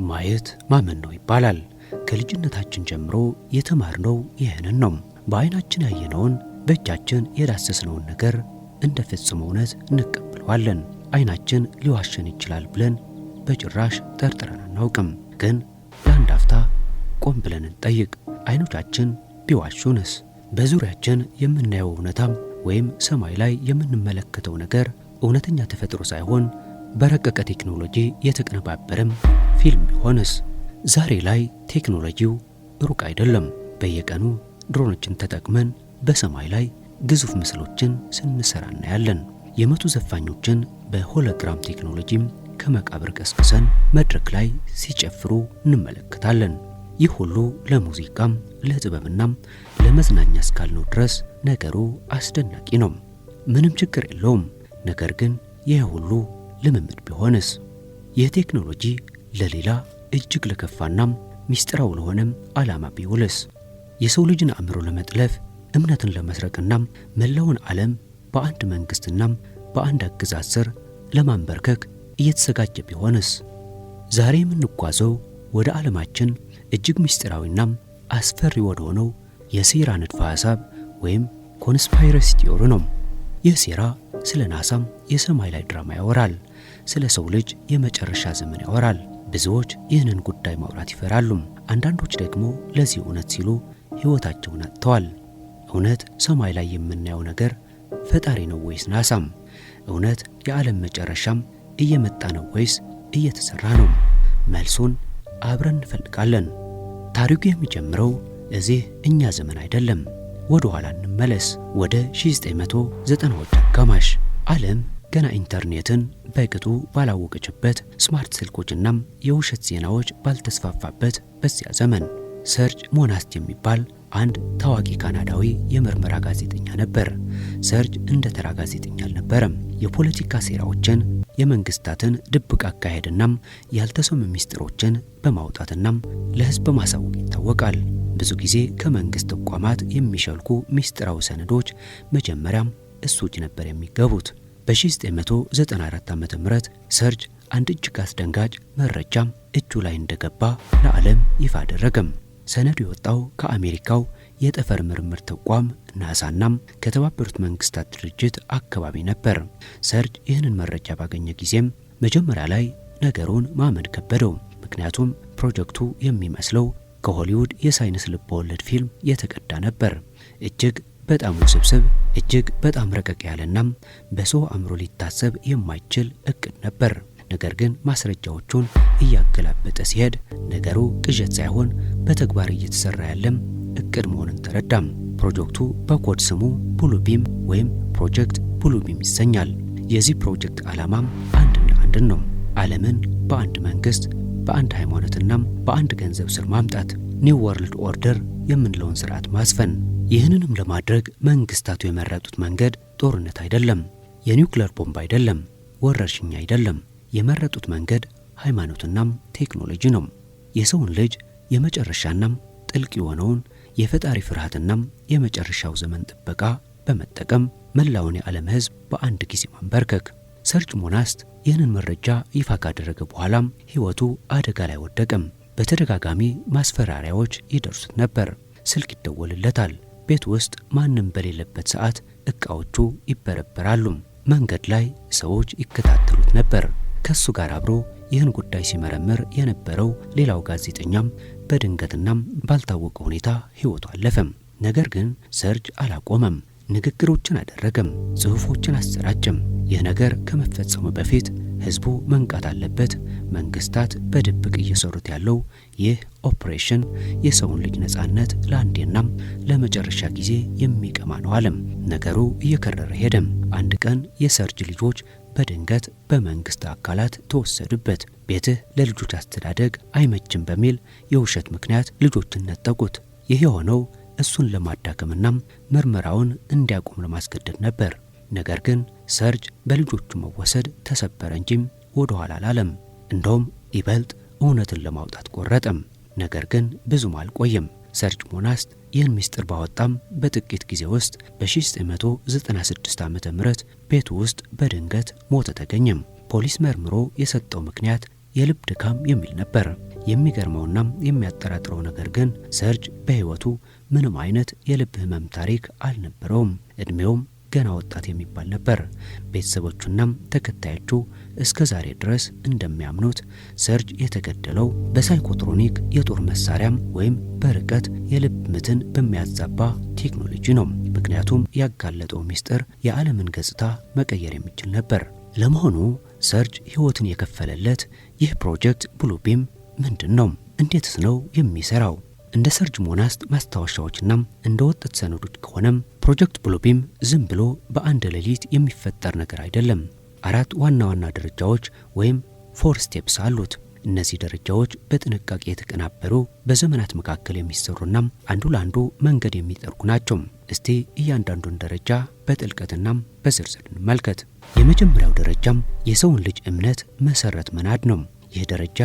ማየት ማመን ነው ይባላል። ከልጅነታችን ጀምሮ የተማርነው ይህንን ነው። በዓይናችን ያየነውን፣ በእጃችን የዳሰስነውን ነገር እንደ ፍጹም እውነት እንቀበለዋለን። ዓይናችን ሊዋሸን ይችላል ብለን በጭራሽ ጠርጥረን አናውቅም። ግን ለአንድ አፍታ ቆም ብለን እንጠይቅ። ዓይኖቻችን ቢዋሹንስ? በዙሪያችን የምናየው እውነታም ወይም ሰማይ ላይ የምንመለከተው ነገር እውነተኛ ተፈጥሮ ሳይሆን በረቀቀ ቴክኖሎጂ የተቀነባበረም ፊልም ቢሆንስ? ዛሬ ላይ ቴክኖሎጂው ሩቅ አይደለም። በየቀኑ ድሮኖችን ተጠቅመን በሰማይ ላይ ግዙፍ ምስሎችን ስንሰራ እናያለን። የሞቱ ዘፋኞችን በ hologram ቴክኖሎጂም ከመቃብር ቀስቅሰን መድረክ ላይ ሲጨፍሩ እንመለከታለን። ይህ ሁሉ ለሙዚቃም፣ ለጥበብናም ለመዝናኛ እስካልነው ድረስ ነገሩ አስደናቂ ነው። ምንም ችግር የለውም። ነገር ግን ይህ ሁሉ ልምምድ ቢሆንስ? ይህ ቴክኖሎጂ ለሌላ እጅግ ለከፋናም ሚስጥራዊ ለሆነም ዓላማ ቢውልስ? የሰው ልጅን አእምሮ ለመጥለፍ፣ እምነትን ለመስረቅና መላውን ዓለም በአንድ መንግስትና በአንድ አገዛዝ ስር ለማንበርከክ እየተዘጋጀ ቢሆንስ? ዛሬ የምንጓዘው ወደ ዓለማችን እጅግ ምስጢራዊና አስፈሪ ወደ ሆነው የሴራ ንድፈ ሐሳብ ወይም conspiracy theory ነው። ይህ ሴራ ስለ ናሳም የሰማይ ላይ ድራማ ያወራል። ስለ ሰው ልጅ የመጨረሻ ዘመን ያወራል። ብዙዎች ይህንን ጉዳይ ማውራት ይፈራሉ። አንዳንዶች ደግሞ ለዚህ እውነት ሲሉ ሕይወታቸውን አጥተዋል። እውነት ሰማይ ላይ የምናየው ነገር ፈጣሪ ነው ወይስ ናሳም? እውነት የዓለም መጨረሻም እየመጣ ነው ወይስ እየተሰራ ነው? መልሱን አብረን እንፈልጋለን። ታሪኩ የሚጀምረው እዚህ እኛ ዘመን አይደለም። ወደ ኋላ እንመለስ፣ ወደ 1990ዎች አጋማሽ። ዓለም ገና ኢንተርኔትን በቅጡ ባላወቀችበት፣ smart ስልኮችናም የውሸት ዜናዎች ባልተስፋፋበት በዚያ ዘመን ሰርጅ ሞናስት የሚባል አንድ ታዋቂ ካናዳዊ የምርመራ ጋዜጠኛ ነበር። ሰርጅ እንደ ተራ ጋዜጠኛ አልነበረም። የፖለቲካ ሴራዎችን፣ የመንግስታትን ድብቅ አካሄድናም ያልተሰሙ ሚስጥሮችን በማውጣትናም ለሕዝብ በማሳወቅ ይታወቃል። ብዙ ጊዜ ከመንግስት ተቋማት የሚሸልኩ ሚስጥራዊ ሰነዶች መጀመሪያም እሱ እጅ ነበር የሚገቡት። በ1994 ዓ.ም ሰርጅ አንድ እጅግ አስደንጋጭ መረጃም እጁ ላይ እንደገባ ለዓለም ይፋ አደረገም። ሰነዱ የወጣው ከአሜሪካው የጠፈር ምርምር ተቋም ናሳናም ከተባበሩት መንግስታት ድርጅት አካባቢ ነበር። ሰርጅ ይህንን መረጃ ባገኘ ጊዜም መጀመሪያ ላይ ነገሩን ማመን ከበደው። ምክንያቱም ፕሮጀክቱ የሚመስለው ከሆሊውድ የሳይንስ ልብወለድ ፊልም የተቀዳ ነበር። እጅግ በጣም ውስብስብ፣ እጅግ በጣም ረቀቅ ያለናም በሰው አእምሮ ሊታሰብ የማይችል እቅድ ነበር። ነገር ግን ማስረጃዎቹን እያገላበጠ ሲሄድ ነገሩ ቅዠት ሳይሆን በተግባር እየተሰራ ያለም እቅድ መሆኑን ተረዳም። ፕሮጀክቱ በኮድ ስሙ Bluebeam ወይም Project Bluebeam ይሰኛል። የዚህ ፕሮጀክት ዓላማም አንድና አንድን ነው። ዓለምን በአንድ መንግስት፣ በአንድ ሃይማኖትና በአንድ ገንዘብ ስር ማምጣት፣ New World Order የምንለውን ስርዓት ማስፈን። ይህንንም ለማድረግ መንግስታቱ የመረጡት መንገድ ጦርነት አይደለም፣ የኒውክለር ቦምብ አይደለም፣ ወረርሽኝ አይደለም። የመረጡት መንገድ ሃይማኖትናም ቴክኖሎጂ ነው። የሰውን ልጅ የመጨረሻናም ጥልቅ የሆነውን የፈጣሪ ፍርሃትናም የመጨረሻው ዘመን ጥበቃ በመጠቀም መላውን የዓለም ሕዝብ በአንድ ጊዜ ማንበርከክ። ሰርጅ ሞናስት ይህንን መረጃ ይፋ ካደረገ በኋላም ሕይወቱ አደጋ ላይ ወደቀም። በተደጋጋሚ ማስፈራሪያዎች ይደርሱት ነበር። ስልክ ይደወልለታል። ቤት ውስጥ ማንም በሌለበት ሰዓት ዕቃዎቹ ይበረበራሉ። መንገድ ላይ ሰዎች ይከታተሉት ነበር። ከሱ ጋር አብሮ ይህን ጉዳይ ሲመረምር የነበረው ሌላው ጋዜጠኛም በድንገትናም ባልታወቀ ሁኔታ ሕይወቱ አለፈም። ነገር ግን ሰርጅ አላቆመም። ንግግሮችን አደረገም፣ ጽሑፎችን አሰራጨም። ይህ ነገር ከመፈጸሙ በፊት ሕዝቡ መንቃት አለበት። መንግስታት በድብቅ እየሰሩት ያለው ይህ ኦፕሬሽን የሰውን ልጅ ነጻነት ለአንዴናም ለመጨረሻ ጊዜ የሚቀማ ነው አለም። ነገሩ እየከረረ ሄደም። አንድ ቀን የሰርጅ ልጆች በድንገት በመንግስት አካላት ተወሰዱበት። ቤትህ ለልጆች አስተዳደግ አይመችም በሚል የውሸት ምክንያት ልጆችን ነጠቁት። ይህ የሆነው እሱን ለማዳከምና ምርመራውን እንዲያቆም ለማስገደድ ነበር። ነገር ግን ሰርጅ በልጆቹ መወሰድ ተሰበረ እንጂም ወደ ኋላ አላለም። እንደውም ይበልጥ እውነትን ለማውጣት ቆረጠም። ነገር ግን ብዙም አልቆየም። ሰርጅ ሞናስት ይህን ምስጢር ባወጣም በጥቂት ጊዜ ውስጥ በ1996 ዓ.ም ቤቱ ውስጥ በድንገት ሞተ ተገኘም። ፖሊስ መርምሮ የሰጠው ምክንያት የልብ ድካም የሚል ነበር። የሚገርመውና የሚያጠራጥረው ነገር ግን ሰርጅ በሕይወቱ ምንም አይነት የልብ ህመም ታሪክ አልነበረውም። ዕድሜውም ገና ወጣት የሚባል ነበር። ቤተሰቦቹና ተከታዮቹ እስከ ዛሬ ድረስ እንደሚያምኑት ሰርጅ የተገደለው በ psychotronic የጦር መሳሪያም ወይም በርቀት የልብ ምትን በሚያዛባ ቴክኖሎጂ ነው። ምክንያቱም ያጋለጠው ሚስጥር የዓለምን ገጽታ መቀየር የሚችል ነበር። ለመሆኑ ሰርጅ ሕይወትን የከፈለለት ይህ Project Bluebeam ምንድን ነው? እንዴትስ ነው የሚሰራው? እንደ ሰርጅ ሞናስት ማስታወሻዎችና እንደ ወጡት ሰነዶች ከሆነም Project Bluebeam ዝም ብሎ በአንድ ሌሊት የሚፈጠር ነገር አይደለም። አራት ዋና ዋና ደረጃዎች ወይም four steps አሉት። እነዚህ ደረጃዎች በጥንቃቄ የተቀናበሩ፣ በዘመናት መካከል የሚሰሩና አንዱ ለአንዱ መንገድ የሚጠርጉ ናቸው። እስቲ እያንዳንዱን ደረጃ በጥልቀትና በዝርዝር እንመልከት። የመጀመሪያው ደረጃም የሰውን ልጅ እምነት መሰረት መናድ ነው። ይህ ደረጃ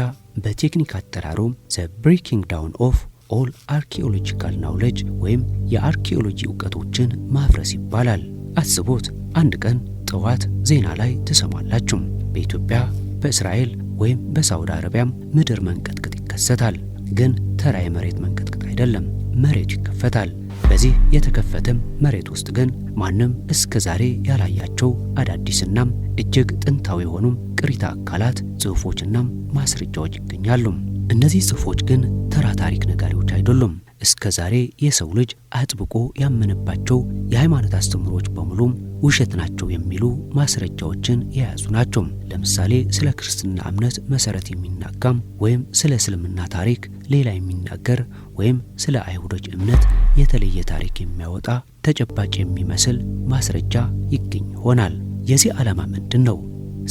በቴክኒክ አጠራሩ the breaking down of all archaeological knowledge ወይም የአርኪኦሎጂ እውቀቶችን ማፍረስ ይባላል። አስቡት፣ አንድ ቀን ጠዋት ዜና ላይ ትሰማላችሁ። በኢትዮጵያ፣ በእስራኤል ወይም በሳውዲ አረቢያም ምድር መንቀጥቀጥ ይከሰታል። ግን ተራ የመሬት መንቀጥቀጥ አይደለም፣ መሬቱ ይከፈታል። በዚህ የተከፈተም መሬት ውስጥ ግን ማንም እስከ ዛሬ ያላያቸው አዳዲስና እጅግ ጥንታዊ የሆኑ ቅሪተ አካላት፣ ጽሑፎችና ማስረጃዎች ይገኛሉ። እነዚህ ጽሑፎች ግን ተራ ታሪክ ነጋሪዎች አይደሉም። እስከ ዛሬ የሰው ልጅ አጥብቆ ያመነባቸው የሃይማኖት አስተምህሮች በሙሉ ውሸት ናቸው የሚሉ ማስረጃዎችን የያዙ ናቸው። ለምሳሌ ስለ ክርስትና እምነት መሰረት የሚናጋም ወይም ስለ እስልምና ታሪክ ሌላ የሚናገር ወይም ስለ አይሁዶች እምነት የተለየ ታሪክ የሚያወጣ ተጨባጭ የሚመስል ማስረጃ ይገኝ ይሆናል። የዚህ ዓላማ ምንድን ነው?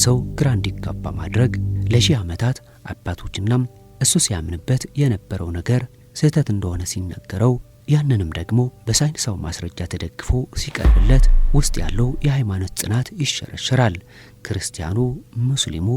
ሰው ግራ እንዲጋባ ማድረግ። ለሺህ ዓመታት አባቶችናም እሱ ሲያምንበት የነበረው ነገር ስህተት እንደሆነ ሲነገረው፣ ያንንም ደግሞ በሳይንሳዊ ማስረጃ ተደግፎ ሲቀርብለት ውስጥ ያለው የሃይማኖት ጽናት ይሸረሸራል። ክርስቲያኑ፣ ሙስሊሙ፣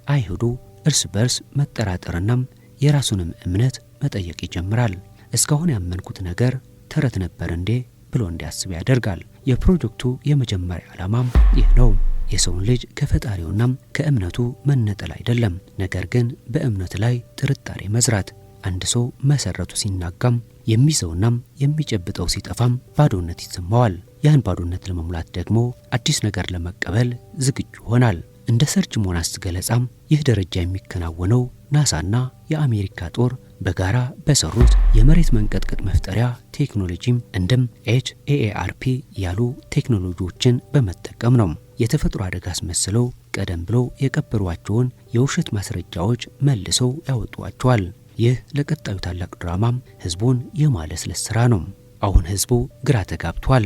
አይሁዱ እርስ በርስ መጠራጠርናም የራሱንም እምነት መጠየቅ ይጀምራል። እስካሁን ያመንኩት ነገር ተረት ነበር እንዴ ብሎ እንዲያስብ ያደርጋል። የፕሮጀክቱ የመጀመሪያ ዓላማም ይህ ነው። የሰውን ልጅ ከፈጣሪውና ከእምነቱ መነጠል አይደለም፣ ነገር ግን በእምነት ላይ ጥርጣሬ መዝራት። አንድ ሰው መሰረቱ ሲናጋም፣ የሚይዘውና የሚጨብጠው ሲጠፋም ባዶነት ይሰማዋል። ያን ባዶነት ለመሙላት ደግሞ አዲስ ነገር ለመቀበል ዝግጁ ይሆናል። እንደ ሰርጅ ሞናስት ገለጻም ይህ ደረጃ የሚከናወነው ናሳና የአሜሪካ ጦር በጋራ በሰሩት የመሬት መንቀጥቀጥ መፍጠሪያ ቴክኖሎጂም እንደም HAARP ያሉ ቴክኖሎጂዎችን በመጠቀም ነው። የተፈጥሮ አደጋ አስመስለው ቀደም ብለው የቀበሯቸውን የውሸት ማስረጃዎች መልሰው ያወጧቸዋል። ይህ ለቀጣዩ ታላቅ ድራማም ህዝቡን የማለስለስ ስራ ነው። አሁን ህዝቡ ግራ ተጋብቷል።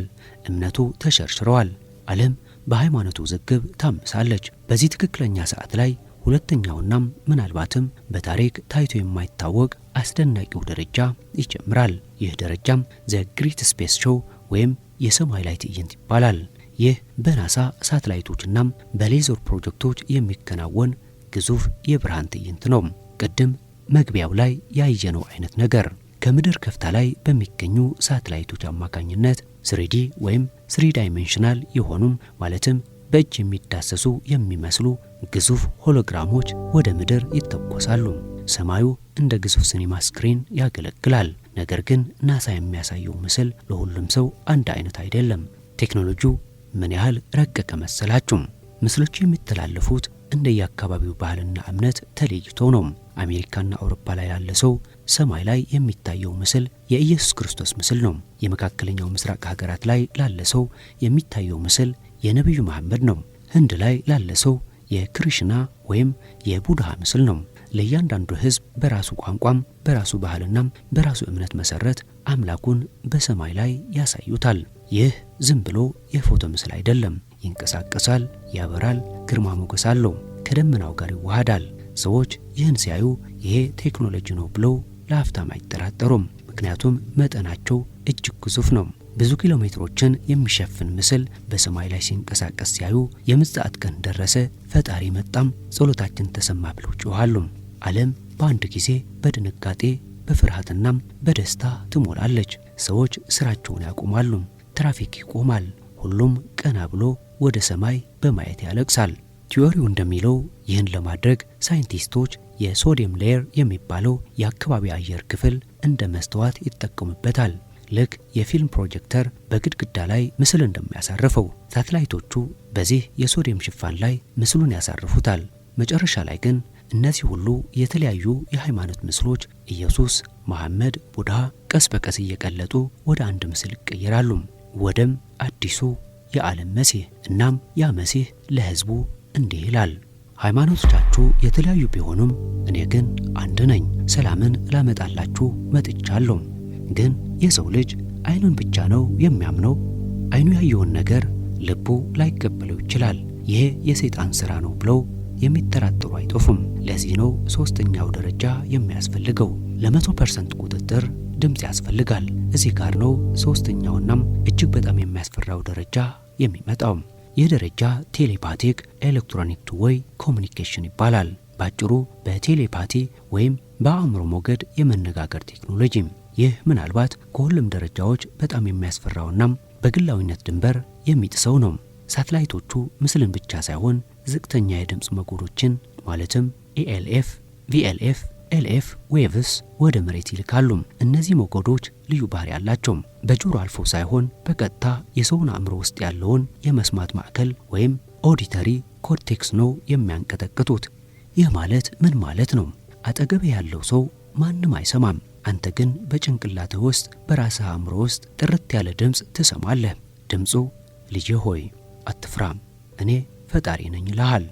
እምነቱ ተሸርሽረዋል። ዓለም በሃይማኖቱ ውዝግብ ታምሳለች። በዚህ ትክክለኛ ሰዓት ላይ ሁለተኛውና ምናልባትም በታሪክ ታይቶ የማይታወቅ አስደናቂው ደረጃ ይጀምራል። ይህ ደረጃም the great space show ወይም የሰማይ ላይ ትዕይንት ይባላል። ይህ በናሳ ሳተላይቶችና በሌዘር ፕሮጀክቶች የሚከናወን ግዙፍ የብርሃን ትዕይንት ነው። ቅድም መግቢያው ላይ ያየነው አይነት ነገር ከምድር ከፍታ ላይ በሚገኙ ሳተላይቶች አማካኝነት 3D ወይም three dimensional የሆኑም፣ ማለትም በእጅ የሚዳሰሱ የሚመስሉ ግዙፍ ሆሎግራሞች ወደ ምድር ይተኮሳሉ። ሰማዩ እንደ ግዙፍ ሲኒማ screen ያገለግላል። ነገር ግን ናሳ የሚያሳየው ምስል ለሁሉም ሰው አንድ አይነት አይደለም። ቴክኖሎጂው ምን ያህል ረቀቀ መሰላችሁ? ምስሎቹ የሚተላለፉት እንደየአካባቢው ባህልና እምነት ተለይቶ ነው። አሜሪካና አውሮፓ ላይ ላለ ሰው ሰማይ ላይ የሚታየው ምስል የኢየሱስ ክርስቶስ ምስል ነው። የመካከለኛው ምስራቅ ሀገራት ላይ ላለ ሰው የሚታየው ምስል የነቢዩ መሐመድ ነው። ህንድ ላይ ላለ ሰው የክሪሽና ወይም የቡድሃ ምስል ነው። ለእያንዳንዱ ህዝብ በራሱ ቋንቋም፣ በራሱ ባህልና በራሱ እምነት መሰረት አምላኩን በሰማይ ላይ ያሳዩታል። ይህ ዝም ብሎ የፎቶ ምስል አይደለም። ይንቀሳቀሳል፣ ያበራል፣ ግርማ ሞገስ አለው፣ ከደመናው ጋር ይዋሃዳል። ሰዎች ይህን ሲያዩ ይሄ ቴክኖሎጂ ነው ብለው ለአፍታም አይጠራጠሩም። ምክንያቱም መጠናቸው እጅግ ግዙፍ ነው። ብዙ ኪሎ ሜትሮችን የሚሸፍን ምስል በሰማይ ላይ ሲንቀሳቀስ ሲያዩ የምጽአት ቀን ደረሰ፣ ፈጣሪ መጣም፣ ጸሎታችን ተሰማ ብለው ይጮኻሉ። ዓለም በአንድ ጊዜ በድንጋጤ፣ በፍርሃትና በደስታ ትሞላለች። ሰዎች ስራቸውን ያቆማሉ። ትራፊክ ይቆማል። ሁሉም ቀና ብሎ ወደ ሰማይ በማየት ያለቅሳል። Theory ው እንደሚለው ይህን ለማድረግ ሳይንቲስቶች የሶዲየም layer የሚባለው የአካባቢ አየር ክፍል እንደ መስተዋት ይጠቀሙበታል። ልክ የፊልም ፕሮጀክተር በግድግዳ ላይ ምስል እንደሚያሳርፈው ሳተላይቶቹ በዚህ የሶዲየም ሽፋን ላይ ምስሉን ያሳርፉታል። መጨረሻ ላይ ግን እነዚህ ሁሉ የተለያዩ የሃይማኖት ምስሎች ኢየሱስ፣ መሐመድ፣ ቡድሃ ቀስ በቀስ እየቀለጡ ወደ አንድ ምስል ይቀየራሉ፣ ወደም አዲሱ የዓለም መሲህ። እናም ያ መሲህ ለሕዝቡ እንዲህ ይላል፦ ሃይማኖቶቻችሁ የተለያዩ ቢሆኑም እኔ ግን አንድ ነኝ። ሰላምን ላመጣላችሁ መጥቻለሁ። ግን የሰው ልጅ አይኑን ብቻ ነው የሚያምነው። አይኑ ያየውን ነገር ልቡ ላይቀበለው ይችላል። ይሄ የሰይጣን ሥራ ነው ብለው የሚጠራጠሩ አይጠፉም። ለዚህ ነው ሶስተኛው ደረጃ የሚያስፈልገው። ለ100% ቁጥጥር ድምፅ ያስፈልጋል። እዚህ ጋር ነው ሶስተኛውናም እጅግ በጣም የሚያስፈራው ደረጃ የሚመጣው። ይህ ደረጃ telepathic electronic two way communication ይባላል። ባጭሩ በ telepathy ወይም በአእምሮ ሞገድ የመነጋገር ቴክኖሎጂ። ይህ ምናልባት ከሁሉም ደረጃዎች በጣም የሚያስፈራውና በግላዊነት ድንበር የሚጥሰው ነው። ሳተላይቶቹ ምስልን ብቻ ሳይሆን ዝቅተኛ የድምፅ ሞገዶችን ማለትም ELF፣ VLF፣ LF waves ወደ መሬት ይልካሉ። እነዚህ ሞገዶች ልዩ ባህሪ አላቸው። በጆሮ አልፎ ሳይሆን በቀጥታ የሰውን አእምሮ ውስጥ ያለውን የመስማት ማዕከል ወይም auditory cortex ነው የሚያንቀጠቅጡት። ይህ ማለት ምን ማለት ነው? አጠገብህ ያለው ሰው ማንም አይሰማም። አንተ ግን በጭንቅላትህ ውስጥ፣ በራስህ አእምሮ ውስጥ ጥርት ያለ ድምፅ ትሰማለህ። ድምፁ ልጄ ሆይ አትፍራም፣ እኔ ፈጣሪ ነኝ ይልሃል።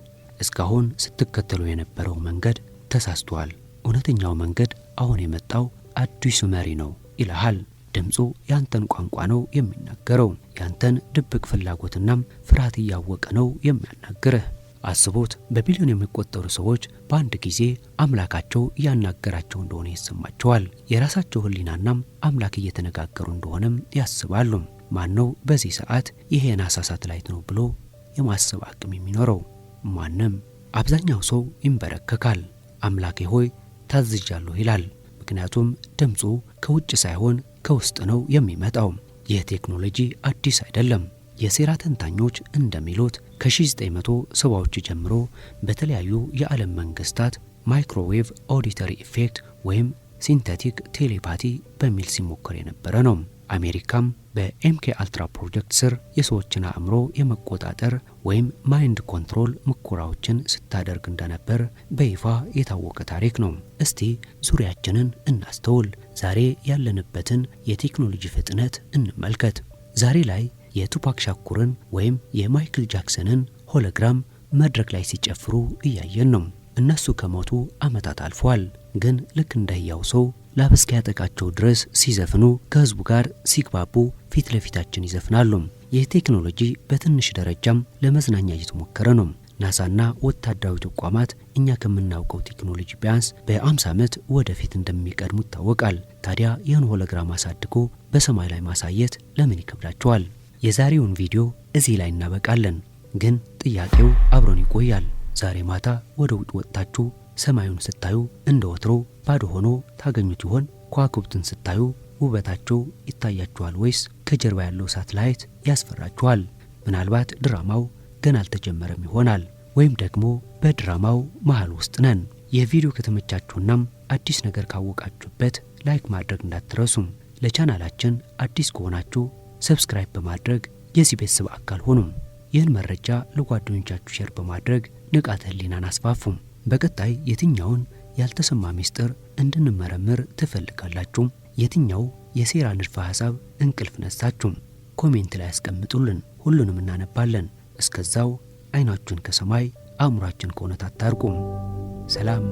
እስካሁን ስትከተለው የነበረው መንገድ ተሳስቷል። እውነተኛው መንገድ አሁን የመጣው አዲሱ መሪ ነው ይልሃል። ድምፁ ያንተን ቋንቋ ነው የሚናገረው። ያንተን ድብቅ ፍላጎትናም ፍርሃት እያወቀ ነው የሚያናግርህ። አስቡት፣ በቢሊዮን የሚቆጠሩ ሰዎች በአንድ ጊዜ አምላካቸው እያናገራቸው እንደሆነ ይሰማቸዋል። የራሳቸው ሕሊናናም አምላክ እየተነጋገሩ እንደሆነም ያስባሉ። ማን ነው በዚህ ሰዓት ይሄ የናሳ ሳተላይት ነው ብሎ የማሰብ አቅም የሚኖረው? ማንም። አብዛኛው ሰው ይንበረከካል። አምላኬ ሆይ ታዝዣለሁ ይላል። ምክንያቱም ድምፁ ከውጭ ሳይሆን ከውስጥ ነው የሚመጣው። ይህ ቴክኖሎጂ አዲስ አይደለም። የሴራ ተንታኞች እንደሚሉት ከ1970ዎቹ ጀምሮ በተለያዩ የዓለም መንግስታት microwave auditory effect ወይም synthetic telepathy በሚል ሲሞከር የነበረ ነው። አሜሪካም በ MK Ultra ፕሮጀክት ስር የሰዎችን አእምሮ የመቆጣጠር ወይም mind control ሙከራዎችን ስታደርግ እንደነበር በይፋ የታወቀ ታሪክ ነው። እስቲ ዙሪያችንን እናስተውል። ዛሬ ያለንበትን የቴክኖሎጂ ፍጥነት እንመልከት። ዛሬ ላይ የቱፓክ ሻኩርን ወይም የማይክል ጃክሰንን hologram መድረክ ላይ ሲጨፍሩ እያየን ነው። እነሱ ከሞቱ ዓመታት አልፏል። ግን ልክ እንደ ሕያው ሰው ላብ እስኪያጠቃቸው ድረስ ሲዘፍኑ፣ ከህዝቡ ጋር ሲግባቡ ፊት ለፊታችን ይዘፍናሉ። ይህ ቴክኖሎጂ በትንሽ ደረጃም ለመዝናኛ እየተሞከረ ነው። ናሳና ወታደራዊ ተቋማት እኛ ከምናውቀው ቴክኖሎጂ ቢያንስ በ50 ዓመት ወደፊት እንደሚቀድሙ ይታወቃል። ታዲያ ይህን hologram አሳድጎ በሰማይ ላይ ማሳየት ለምን ይከብዳቸዋል? የዛሬውን ቪዲዮ እዚህ ላይ እናበቃለን። ግን ጥያቄው አብሮን ይቆያል። ዛሬ ማታ ወደ ውጭ ወጥታችሁ ሰማዩን ስታዩ እንደ ወትሮ ባዶ ሆኖ ታገኙት ይሆን? ከዋክብትን ስታዩ ውበታቸው ይታያችኋል ወይስ ከጀርባ ያለው ሳተላይት ያስፈራችኋል? ምናልባት ድራማው ገና አልተጀመረም ይሆናል፣ ወይም ደግሞ በድራማው መሃል ውስጥ ነን። ይህ ቪዲዮ ከተመቻችሁናም አዲስ ነገር ካወቃችሁበት like ማድረግ እንዳትረሱም። ለቻናላችን አዲስ ከሆናችሁ subscribe በማድረግ የዚህ ቤተሰብ አካል ሁኑም። ይህን መረጃ ለጓደኞቻችሁ share በማድረግ ንቃተ ህሊናን አስፋፉም። በቀጣይ የትኛውን ያልተሰማ ሚስጥር እንድንመረምር ትፈልጋላችሁ? የትኛው የሴራ ንድፈ ሐሳብ እንቅልፍ ነሳችሁ? Comment ላይ ያስቀምጡልን፣ ሁሉንም እናነባለን። እስከዛው አይናችሁን ከሰማይ አእምሯችን ከእውነት አታርቁም። ሰላም።